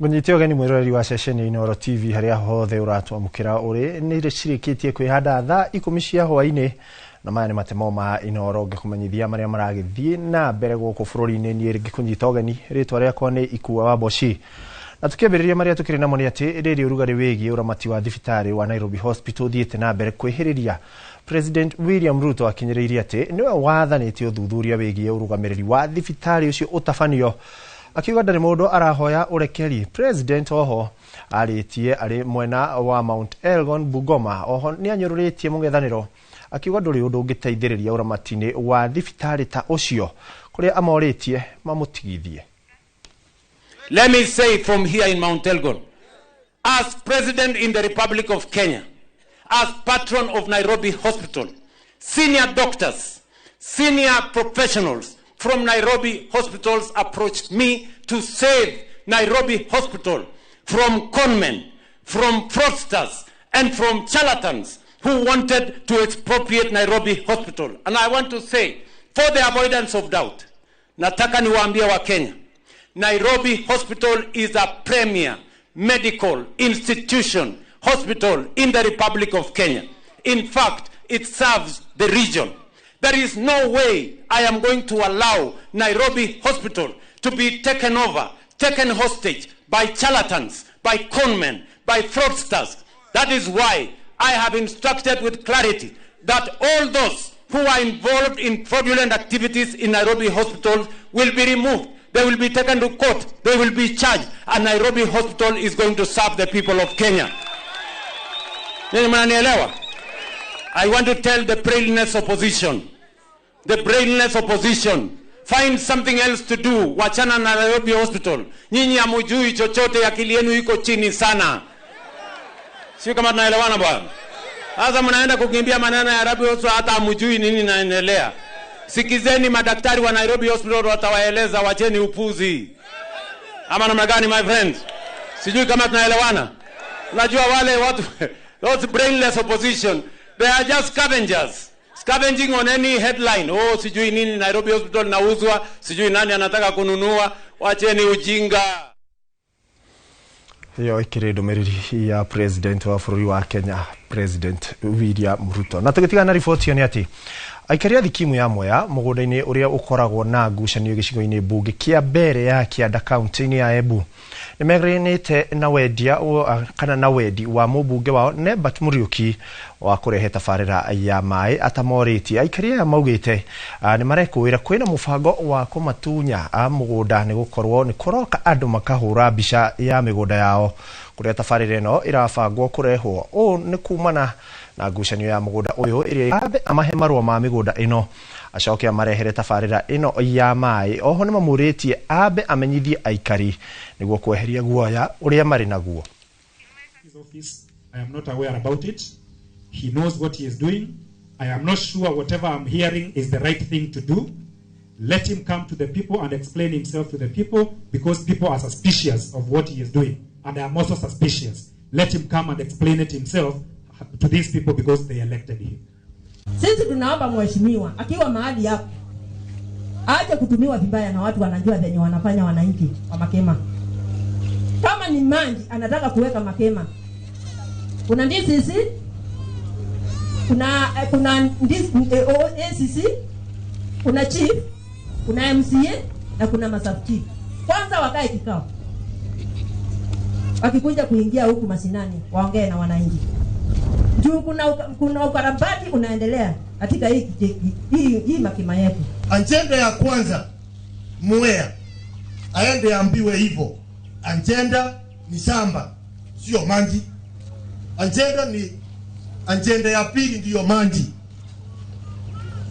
Ngũnyite ũgeni mwĩroreri wa ceceni Inooro TV harĩa hothe ũratwamũkĩra ũrĩ nĩ cirĩkĩtie kwĩhanda thaa 10 cia hwaĩ-inĩ na maya nĩ matemo ma Inooro ngĩkũmenyithia marĩa maragĩthiĩ na mbere gũkũ bũrũri-inĩ. Niĩ ngĩkũnyita ũgeni, rĩtwa rĩakwa nĩ Ikua wa Mboci. Na tukĩambĩrĩria marĩa tukĩrĩ namo nĩ atĩ rĩrĩ ũrugarĩ wĩgiĩ ũramati wa thibitarĩ wa Nairobi Hospital ũthiĩte na mbere kwĩhĩrĩria. President William Ruto akinyĩrĩirie atĩ nĩwe wathanĩte ũthuthuria wĩgiĩ ũrũgamĩrĩri wa thibitarĩ ũcio ũtabanio, akiuga ndarĩ mũndũ arahoya ũrekeri. President oho arĩtie arĩ mwena wa Mount Elgon Bungoma. Oho nĩ anyũrũrĩtie mũng'ethanĩro akiuga ndũrĩ ũndũ ũngĩteithĩrĩria ũramati-inĩ wa thibitarĩ ta ũcio, kũrĩa amorĩtie mamũtigithie. Let me say from here in Mount Elgon, as President in the Republic of Kenya, as patron of Nairobi Hospital, senior doctors, senior professionals from Nairobi hospitals approached me to save Nairobi Hospital from conmen, from fraudsters, and from charlatans who wanted to expropriate Nairobi Hospital. And I want to say, for the avoidance of doubt, nataka niwaambie wa Kenya, Nairobi Hospital is a premier medical institution, hospital in the Republic of Kenya. In fact, it serves the region. There is no way I am going to allow Nairobi Hospital to be taken over, taken hostage by charlatans, by conmen, by fraudsters. That is why I have instructed with clarity that all those who are involved in fraudulent activities in Nairobi Hospital will be removed. They will be taken to court. They will be charged. And Nairobi Hospital is going to serve the people of Kenya. Nyinyi mnanielewa? I want to tell the brainless opposition, the brainless opposition, find something else to do. Wachana na Nairobi Hospital. Nyinyi hamujui chochote, akili yenu iko chini sana. Sio kama tunaelewana bwana? Sasa mnaenda kukimbia maneno ya Nairobi Hospital, hata hamujui nini inaendelea. Sikizeni madaktari wa Nairobi Hospital watawaeleza, wacheni upuzi. Ama namna gani, my friends? Sijui kama tunaelewana. Unajua wale watu, those brainless opposition, they are just scavengers. Scavenging on any headline. Oh, sijui nini Nairobi Hospital nauzwa, sijui nani anataka kununua. Wacheni ujinga. Ĩyo ĩkĩrĩ ndũmĩrĩri ya President wa bũrũri wa Kenya, President William Ruto. Na tũgĩtigana na riboti ĩyo nĩ atĩ aikari a thikimu ya Mwea mũgũnda-inĩ ũrĩa ũkoragwo na ngucanio gĩcigo-inĩ mbunge kĩa mbere ya Kĩanda kaunti-inĩ ya Embu nĩ meganĩte na wendia kana na wendi wa mũmbunge wao Nebert Muriuki wa kũrehe tabarĩra ya maĩ atamorĩtie. Aikari aya maugĩte nĩ marekũĩra kwĩna mũbango wa kũmatunya mũgũnda nĩ gũkorwo nĩ kũroka andũ makahũra mbica ya mĩgũnda yao kũrĩa tabarĩra ĩno ĩrabangwo kũrehwo. Ũũ nĩ kumana na ngucanio ya mũgũnda ũyũ ĩrĩa ambe amahe marũa ma mĩgũnda ĩno acoke amarehere tabarĩra ĩno ya maĩ. Oho nĩ mamũrĩtie ambe amenyithie aikari nĩguo kweheria guoya ũrĩa marĩ naguo. His office, I am not aware about it. He knows what he is doing. I am not sure whatever I'm hearing is the right thing to do. Let him come to the people and explain himself to the people, because people are suspicious of what he is doing. And I am also suspicious. Let him come and explain it himself to these people, because they elected him. Sisi tunaomba mheshimiwa akiwa mahali hapo aache kutumiwa vibaya na watu wanajua venye wanafanya wananchi wa Makema. Kama ni maji anataka kuweka Makema, kuna DCC, kuna ACC, kuna chief, kuna MCA na kuna masub chief. Kwanza wakae kikao, wakikuja kuingia huku mashinani waongee na wananchi. Juu kuna ukarabati unaendelea katika hii Makema yetu. Agenda ya kwanza Mwea aende ambiwe hivyo. Agenda ni shamba, sio maji. Agenda ya pili ndiyo maji.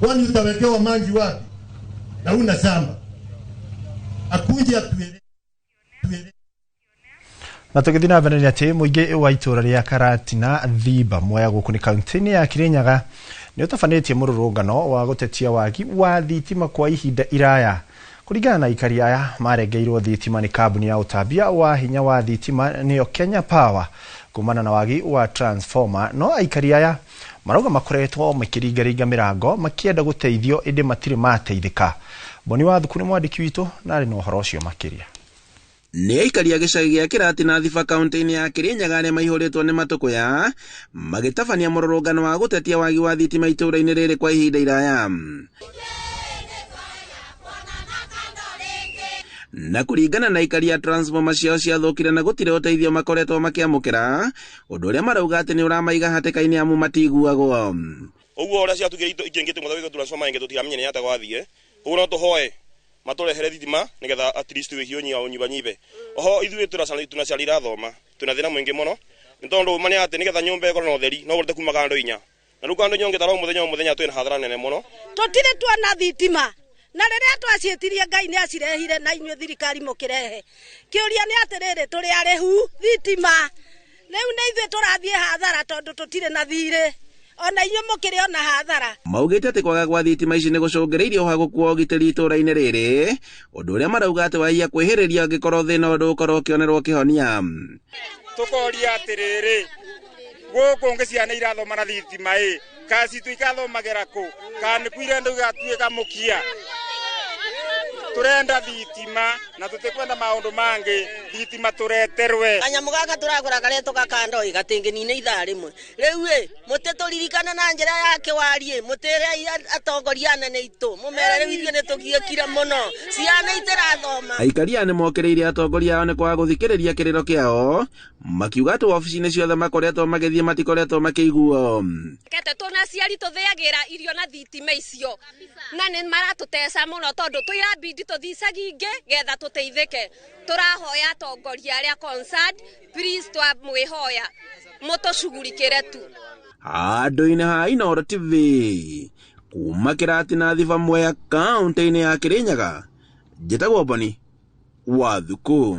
Kwani utawekewa maji wapi na una shamba? Akuje atueleze. Na tũgĩthiĩ na mbere nĩ atĩ mũingĩ wa itũũra rĩa Karatina Thimba Mwea gũkũ nĩ kaunti-inĩ ya Kirinyaga nĩ ũtabanĩtie mũrũrũngano wa gũtetia wagi wa thitima kwa ihinda iraya. Kũringana na aikari aya marengeirwo thitima nĩ kambuni ya ũtambia wa hinya wa thitima nĩyo Kenya Power kumana na wagi wa transformer. No aikari aya marauga makoretwo makĩringaringa mĩrango makĩenda gũteithio ĩndĩ matirĩ mateithĩka. Boni wa Thuku nĩ mwandĩki witũ na arĩ na ũhoro ũcio makĩria. Nĩ aikari a gĩcagi gĩa Kĩratina Thiba kaunti-inĩ ya Kĩrĩnyaga arĩa maihũrĩtwo nĩ matũkũya magĩtabania mũrũrũngano wa gũtetia wagi wa thitima itũũra-inĩ rĩrĩ kwa ihinda iraya. Na kũringana na aikari a transformer ciao ciathũkire na gũtirĩ ũteithio makoretwo makĩamũkĩra, ũndũ ũrĩa marauga atĩ nĩ ũramaiga hatĩka-inĩ amu matiguagwo. Ũguo ũrĩa ciatukire ingĩ tũmwe transformer ingĩ tũtiramenya nĩ atĩa gwathiĩ. Ũguo no tũhoe maturehere thitima nigetha at least wĩhiũ nyibanyibe. Oho ithuĩ tũna irathoma twĩna thĩna mũingĩ mũno nĩ tondũ ma nĩ atĩ nĩgetha nyũmba ĩkorwo na ũtheri no ũrute kuma kando inya, na rĩu kando inya ũngĩtara o mũthenya twĩna hathara nene mũno. Tũtirĩ tuona thitima na rĩrĩa twaciĩtirie Ngai nĩ acirehire na inyuĩ thirikari mũkĩrehe. Kĩũria nĩ atĩrĩrĩ, tũrĩ arĩhu thitima rĩu nĩ ithuĩ tũrathiĩ hathara tondũ tũtirĩ na thirĩ, ona inyuĩ mũkĩrĩ ona hathara. Maugĩte atĩ kwaga gwa thitima ici nĩ gũcũngĩrĩirie ũhagũku wa ũgitĩri itũũra-inĩ rĩrĩ, ũndũ ũrĩa marauga atĩ waiya kwĩhĩrĩria angĩkorwo thĩna ũyũ ndũgũkorwo ũkĩonerwo kĩhonia. Tũkoria atĩrĩrĩ, gũkũ ngĩ ciana irathoma na thitima ĩ, kana citũ ikathomagĩra kũ, kana nĩ kwirenda igatuĩka mũkia. Turenda thitima na tutikwenda maundu mangi, thitima tureterwe. Kanyamũ gaka tũragũra karetwo gakandoi gatingĩnina ithaa rĩmwe. Rĩu ĩ mũtĩtũririkane na njĩra ya kĩwariĩ, mũtĩre atongoria anene aitũ, mũmere rĩu ithuĩ nĩtũgiĩkire mũno, ciana itirathoma. Aikari aya nĩmokĩrĩire atongoria ao nĩ kwaga gũthikĩrĩria kĩrĩro kĩao, makiuga atĩ wabici-inĩ ciothe makoretwo magĩthiĩ matikoretwo makĩiguo. Kete tũna aciari tũthĩagĩra irio na thitima icio na nĩ maratũteca mũno tondũ tũirabindi tũthicagi ingĩ getha tũteithĩke. Tũrahoya atongoria arĩa concerned, please twamwĩhoya mũtũcugurikĩre tu. Handũ-inĩ ha Inooro TV kuma Kĩratina Thiba Mwea kaunti-inĩ ya Kĩrĩnyaga, njĩtagwo Boni wa Thuku.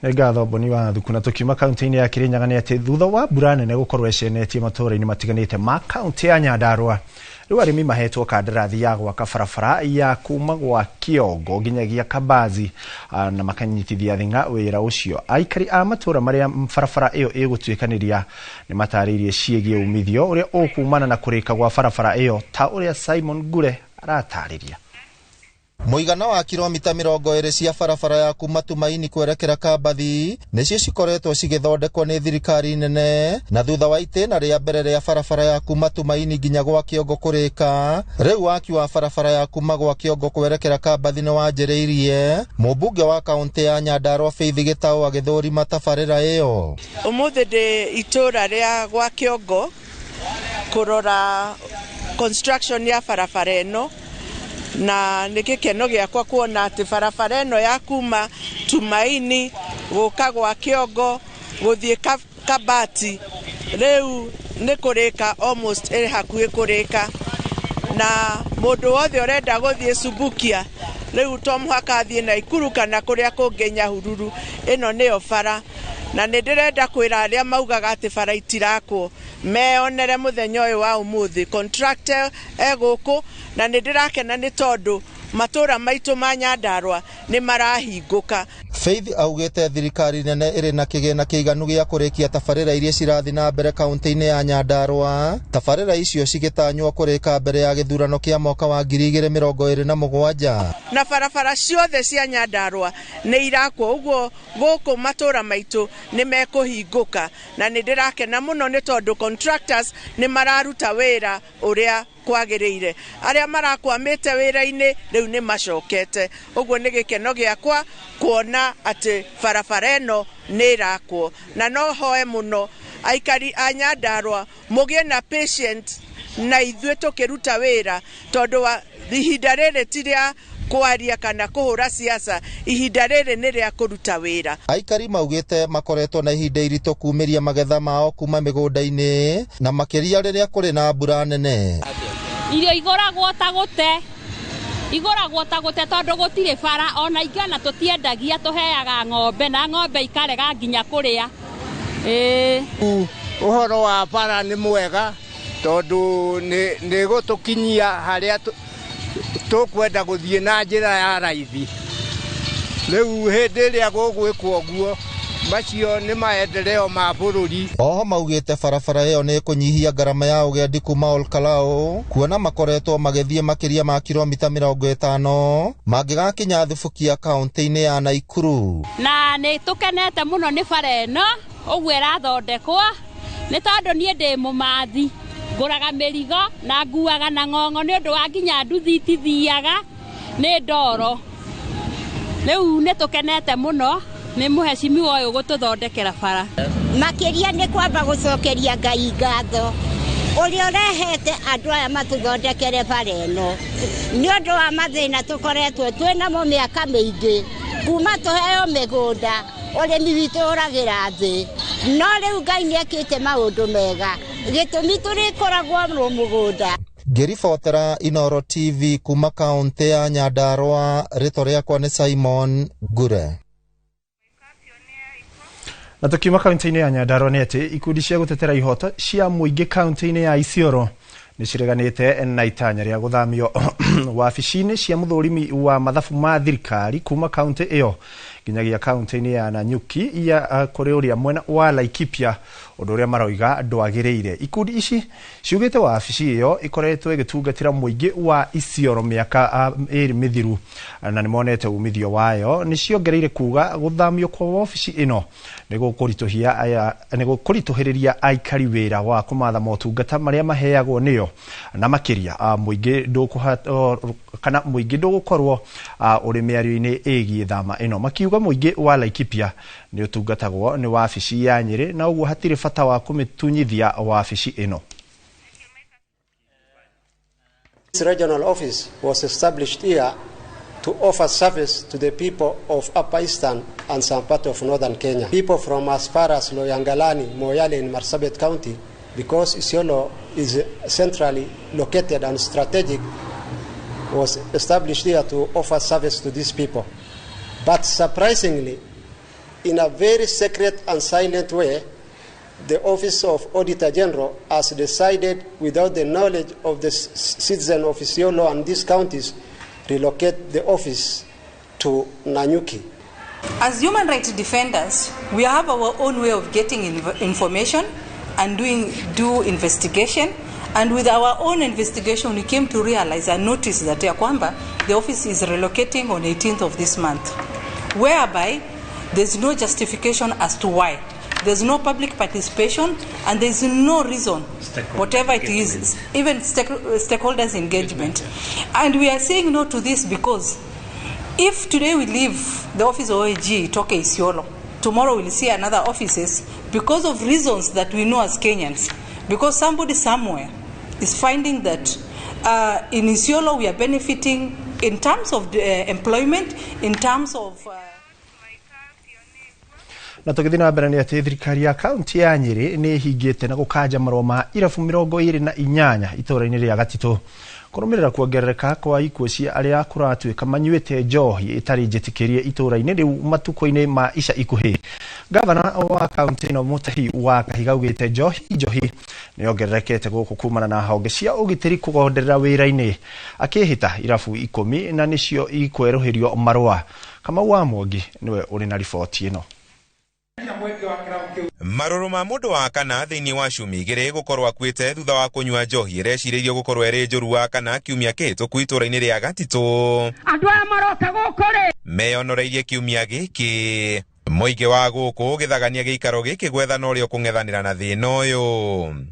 Nĩ ngatho Boni wa Thuku. Na tũkiuma kaunti-inĩ ya Kĩrĩnyaga nĩ atĩ thutha wa mbura nene gũkorwo ĩcenetie matũũra-inĩ matiganĩte ma kaunti ya Nyandarua, rĩu arĩmi mahetwo kandarathi ya gwaka barabara ya kuma gwa Kĩongo nginyagia Kabazi na makanyitithia thing'a wĩra ũcio. Aikari a matũũra marĩa barabara ĩyo ĩgũtuĩkanĩria nĩ matarĩirie ciĩgiĩ umithio ũrĩa ũkumana na kũrĩka gwa barabara ĩyo, ta ũrĩa Simon Ngure aratarĩria. Mũigana wa kilomita 20 cia barabara ya kuma Tumaini kwerekera Kambathi nĩcio cikoretwo cigĩthondekwo nĩ thirikari nene, na thutha wa itĩna rĩa mbere rĩa barabara ya kuma Tumaini nginya gwa Kĩongo kũrĩka, rĩu waki wa barabara ya kuma gwa Kĩongo kwerekera Kambathi nĩ wanjĩrĩirie. Mũmbunge wa kaunti ya Nyandarua Faith Gĩtaũ agĩthũrima tabarĩra ĩyo. Ũmũthĩ ndĩ itũũra rĩa gwa Kĩongo kũrora construction ya barabara ĩno, na nĩ gĩkeno gĩakwa kuona atĩ barabara ĩno ya kuma Tumaini gũka gwa Kĩongo gũthiĩ Kabati rĩu nĩ kũrĩka, almost ĩrĩ hakuhĩ kũrĩka, na mũndũ wothe ũrenda gũthiĩ Subukia rĩu to mũhaka athiĩ Naikuru kana kũrĩa kũngĩ Nyahururu, ĩno nĩyo bara. Na nĩ ndĩrenda kwĩra arĩa maugaga atĩ bara itirakwo meyonere mũthenya ũyũ wa ũmũthĩ, contractor egũkũ, na nĩ ndĩrakena nĩ tondũ matũũra maitũ ma Nyandarua nĩ marahingũka. Faith augĩte thirikari nene ĩrĩ na kĩgĩna kĩiganu gĩa kũrĩkia tabarĩra iria cirathiĩ na mbere kaunti-inĩ ya Nyandarua, tabarĩra icio cigĩtanywo kũrĩka mbere ya gĩthurano kĩa mwaka wa 2027. Na barabara ciothe cia Nyandarua nĩ irakwo, ũguo gũkũ matũũra maitũ nĩ mekũhingũka, na nĩ ndĩrakena mũno nĩ tondũ contractors nĩ mararuta wĩra ũrĩa kwagĩrĩire. Arĩa marakwamĩte wĩra-inĩ rĩu nĩ macokete, ũguo nĩ gĩkeno gĩakwa kuona atĩ barabara ĩno nĩ ĩrakwo. Na no hoe mũno aikari a Nyandarua mũgĩe na patient na ithuĩ tũkĩruta wĩra, tondũ wa ihinda rĩrĩ ti rĩa kwaria kana kũhũra siasa, ihinda rĩrĩ nĩ rĩa kũruta wĩra. Aikari maugĩte makoretwo na ihinda iritũ kumĩria magetha mao kuma mĩgũnda-inĩ, na makĩria rĩrĩa kũrĩ na mbura nene. Irio igũragwo ta gũte, igũragwo ta gũte tondũ gũtirĩ bara, ona ingĩ ona tũtiendagia, tũheaga ng'ombe na ng'ombe ikarega nginya kũrĩa. Ũhoro wa bara nĩ mwega tondũ nĩ gũtũkinyia harĩa tũkwenda gũthiĩ na njĩra ya raithi. Rĩu hĩndĩ ĩrĩa gũgwĩkwo ũguo Macio nĩ maendeleo ma bũrũri. Oho maugĩte barabara ĩyo nĩ ĩkũnyihia ngarama ya ũgendi kuma Olkalou, kuona makoretwo magĩthiĩ makĩria ma kilomita 50 mangĩgakinya Thubukia kaunti-inĩ ya Naikuru. Na nĩ tũkenete mũno nĩ bara ĩno ũguo ĩrathondekwo, nĩ tondũ niĩ ndĩ mũmathi, ngũraga mĩrigo na nguaga na ng'ong'o nĩ ũndũ wa nginya nduthi itithiaga nĩ ndoro. Rĩu nĩ tũkenete mũno nĩ mũhecimiwa ũyũ gũtũthondekera bara. Makĩria nĩ kwamba gũcokeria Ngai ngatho ũrĩa ũrehete andũ aya matũthondekere bara ĩno, nĩ ũndũ wa mathĩna tũkoretwo twĩ namo mĩaka mĩingĩ kuma tũheo mĩgũnda, ũrĩmi witũ ũragĩra thĩ, no rĩu Ngai nĩ ekĩte maũndũ mega, gĩtũmi tũrĩkoragwo mũgũnda. Ngĩribotera Inooro TV kuma kaunti ya Nyandarua, rĩtwa rĩakwa nĩ Simon Ngure. Na tukiuma kaunti-inĩ ya Nyandarua nĩ atĩ ikundi cia gũtetera ihoto cia mũingĩ kaunti-inĩ ya Isiolo nĩ cireganĩte na itanya rĩa gũthamio wabici-inĩ cia mũthũrimi wa mathabu ma thirikari kuma kaunti ĩyo nginyagia kaunti-inĩ ya Nanyuki ya kũrĩ ũrĩa mwena wa Laikipia, ũndũ ũrĩa maroiga ndwagĩrĩire. Ikundi ici ciugĩte wabici ĩyo ĩkoretwo ĩgĩtungatĩra mũingĩ wa Isiolo mĩaka 2 mĩthiru na nĩmonete umithio wayo. Nĩ ciongereire kuga gũthamio kwa wabici ĩno nĩ gũkũritũhĩrĩria aikari wĩra wa kũmatha motungata marĩa maheagwo nĩyo, na makĩria mũingĩ kana mũingĩ ndũgũkorwo ũrĩ mĩario-inĩ ĩgiĩ thama ĩno. Makiuga mũingĩ wa Laikipia nĩ ũtungatagwo nĩ wabici ya Nyĩrĩ na ũguo hatirĩ bata wa kũmĩtunyithia wabici ĩno. This regional office was established here to offer service to the people of Upper Eastern and some part of Northern Kenya. People from as far as Loyangalani, Moyale in Marsabit County, because Isiolo is centrally located and strategic, was established here to offer service to these people. But surprisingly, in a very secret and silent way, the Office of Auditor General has decided, without the knowledge of the citizen of Isiolo and these counties, relocate the office to Nanyuki. As human rights defenders, we have our own way of getting information and doing due investigation. And with our own investigation, we came to realize and notice that ya kwamba the office is relocating on 18th of this month, whereby there's no justification as to why. There's no public participation and there's no reason, whatever it is, even stakeholders engagement. And we are saying no to this because if today we leave the office of OAG, Toke Isiolo, tomorrow we'll see another offices because of reasons that we know as Kenyans. Because somebody somewhere is finding that in Isiolo we are benefiting in terms of the employment, in terms of... Na tũgĩthiĩ na mbere nĩ atĩ thirikari ya kaunti ya Nyĩrĩ nĩ ĩhingĩte na gũkanja marũa ma irabu 28 itũũra-inĩ rĩa Gatitũ kũrũmĩrĩra kuongerereka kwa ikuũ cia arĩa kũratuĩka manyuĩte njohi ĩtarĩ njĩtĩkĩrie itũũra-inĩ rĩu matukũ-inĩ ma ica ikuhĩ. Gavana wa kaunti ĩno Mutahi wa Kahiga augĩte njohi nĩ yongererekete gũkũ kumana na honge cia ũgitĩri kũgonderera wĩra-inĩ, akĩhĩta irabu 10 na nĩcio ikwerũhĩrio marũa. Kamau wa Mwangi nĩwe ũrĩ na riboti ĩno. Marũrũ ma mũndũ wa kana thĩinĩ wa ciumia 2 gũkorwo akuĩte thutha wa kũnyua njohi ĩrecirĩirio gũkorwo ĩrĩ njũru wa kana kiumia kĩhĩtũku itũũra-inĩ rĩa Gatitũ. Andũ aya maroka gũkũ rĩ meyonoreirie kiumia gĩkĩ mũingĩ wa gũkũ ũgĩthagania gĩikaro gĩkĩ gwethana ũrĩa ũkũng'ethanĩra na thĩna ũyũ.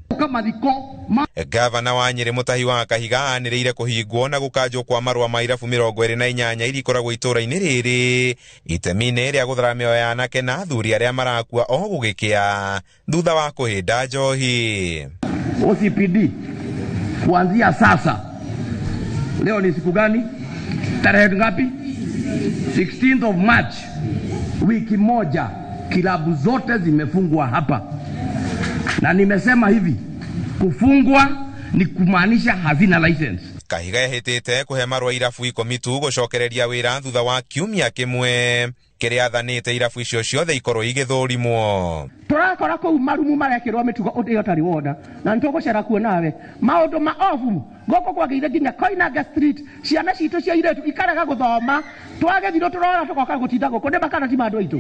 Gavana wa Nyĩrĩ Mutahi wa Kahiga anĩrĩire kũhingwo na gũkanjwo kwa marũa ma irabu 28 iria ikoragwo itũũra-inĩ rĩrĩ itemi-inĩ rĩa gũthara mĩoyo ya anake na athuri arĩa marakua o gũgĩkĩa thutha wa kũhĩnda njohi. OCPD kuanzia sasa, leo ni siku gani? Tarehe ngapi? 16th of March, wiki moja kilabu zote zimefungwa hapa, na nimesema hivi, kufungwa ni kumaanisha hazina license. Kahiga ehĩtĩte kũhe marũa irabu 10 tu gũcokereria wĩra thutha wa kiumia kĩmwe. Kĩrĩa athanĩte irabu icio ciothe ikorwo igĩthũrimwo. Tũrakora kũu marumu marekĩrwo mĩtugo ũndũ ũtarĩ wona, na nĩ tũgũcera kuo nawe maũndũ ma obu gũkũ kwagĩire nginya Koinange Street, ciana citũ cia irĩtu ikarega gũthoma, twagĩthirwo tũrora tũgoka gũtinda gũkũ nĩ makana ti ma andũ aitũ,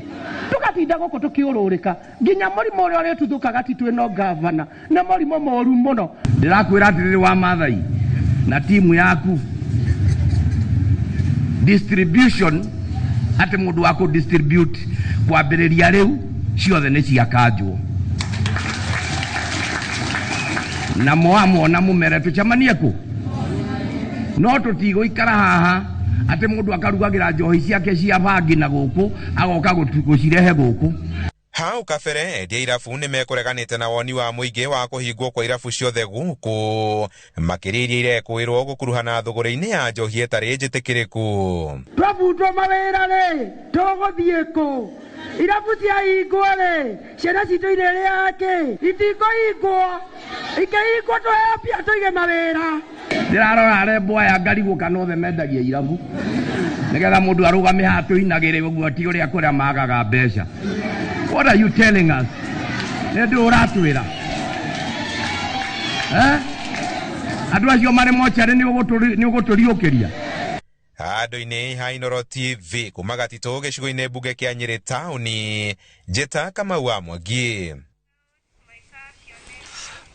tũgatinda gũkũ tũkĩũrũrĩka nginya mũrimũ ũrĩa ũrĩtuthũkaga ti twĩ no gavana, nĩ mũrimũ mũru mũno. Ndĩrakwĩra atĩrĩrĩ wa Maathai na timu yaku, distribution atĩ mũndũ wa kũ distribute kwambĩrĩria rĩu ciothe nĩ ciakanjwo, na mwamwona mũmere tũcemanie kũ, no tũtigũikara haha atĩ mũndũ akarugagĩra njohi ciake cia bangi na gũkũ agoka gũcirehe gũkũ. Hau kabere endia irabu nĩ mekũreganĩte na woni wa mũingĩ wa kũhingwo kwa irabu ciothe gũkũ, makĩria iria irekũĩrwo gũkuruhana thũgũrĩ-inĩ ya njohi ĩtarĩ njĩtĩkĩrĩku. Twabutwo mawĩra rĩ, tũgũthiĩ kũ? Irabu ciahingwo rĩ, ciana citũ irĩrĩaga kĩ? Itikũhingwo, ikĩhingwo tũheo mbia tũige mawĩra. Ndĩrarora arembwo aya ngarigwo kana othe mendagia irabu nĩgetha mũndũ arũgame haha tũinagĩre ũguo, ti ũrĩa kũrĩa magaga mbeca. What are you telling us? Nĩ ndũ ũratwĩra? Eh? Andũ acio marĩ mocarĩ nĩ ũgũtũriũkĩria. Handũ-inĩ ha Inooro TV kuma Gatitũ gĩcigo-inĩ mbunge kĩa Nyĩrĩ taũni, Njĩta Kamau wa Mwangi.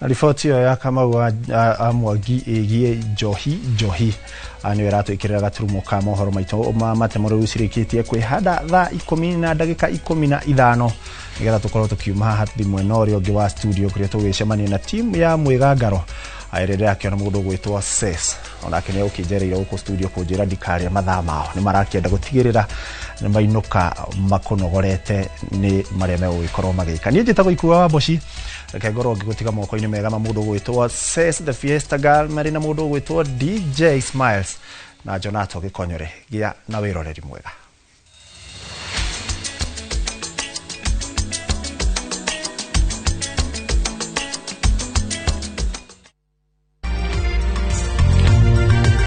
Na riboti ĩyo ya Kamau wa Mwangi ĩgiĩ njohi nĩyo ĩratwĩkĩrĩra gaturumo ka mohoro maitũ ma matemo rĩu cirĩkĩtie kwĩhanda thaa 10:15, nĩgetha tũkorwo tũkiuma haha tũthiĩ mwena ũrĩa ũngĩ wa studio kũrĩa tũgwĩcemania na timu ya Mwĩgangaro ĩrĩa ndĩrakĩona mũndũ ũgwĩtwo Ses, onake nĩ ũkĩnjereire gũkũ studio kũnjĩra ndikarĩa mathaa mao, nĩ marakĩenda gũtigĩrĩra nĩ mainũka makũnogorete nĩ marĩa megũgĩkorwo magĩka. Niĩ njĩtagwo Ikuwa wa Mboci, reke ngorwo ngĩgũtiga moko-inĩ mega ma mũndũ ũgwĩtwo Ses the Fiesta Girl marĩ na mũndũ ũgwĩtwo DJ Smiles na Jonato Gĩkonyore. Gĩa na wĩroreri mwega.